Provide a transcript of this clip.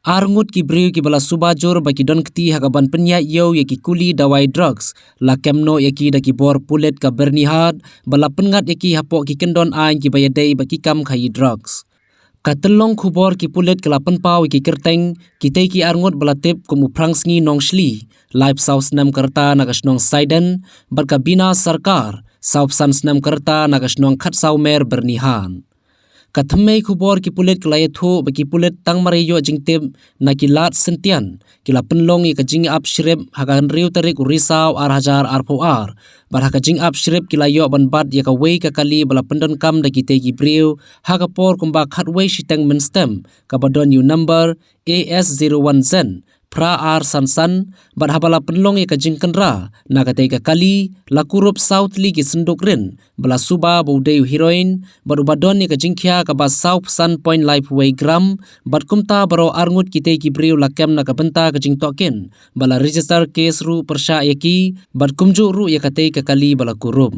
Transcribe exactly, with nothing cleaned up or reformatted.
Arngut ki briew kiba la suba jur ba ki don kti ha kaban pynïaid ïew ïa ki kuli dawai drugs la kem noh ïa ki da ki bor pulit ka Byrnihat, ba la pynngat ïa ki hapoh ki kyndon aiñ kiba ïadei bad ki kam khaïi drugs. Ka tyllong khubor ki pulit ka la pynpaw ïa ki kyrteng kitei ki arngut ba la tip kum u Phrangsngi Nongshli, laiphew saw snem ka rta na ka shnong Saiden, bad ka Bina Sarkar, sawphew san snem ka rta na ka shnong Khatsawmer, Byrnihat. Ka thymmei khubor ki pulit ka la ïathuh ba ki pulit tang mar ïoh jingtip na ki lad Syntian, ki la pynlong ïa ka jingap shrip ha ka hynriew tarik u Risaw ar hajar arphew ar, bad ha ka jingap shrip ki la ïoh ban bat ïa kawei ka kali ba la pyndonkam da kitei ki briew ha ka por kumba khatwei shiteng mynstep, kaba don ïa u number A S zero one Z phra ar san san, bad haba la pynlong ïa ka jingkynra na katei ka kali, la kurup saw tylli ki synduk rit ba la suba ba u dei u heroin, bad uba don ïa ka jingkhia kaba sawphew san point laiphew wei gram, bad kumta baroh arngut kitei ki briew la kem na ka bynta ka jingtohkit, ba la register case ruh pyrshah ïa ki, bad kumjuh ruh ïa katei ka kali ba la kurup.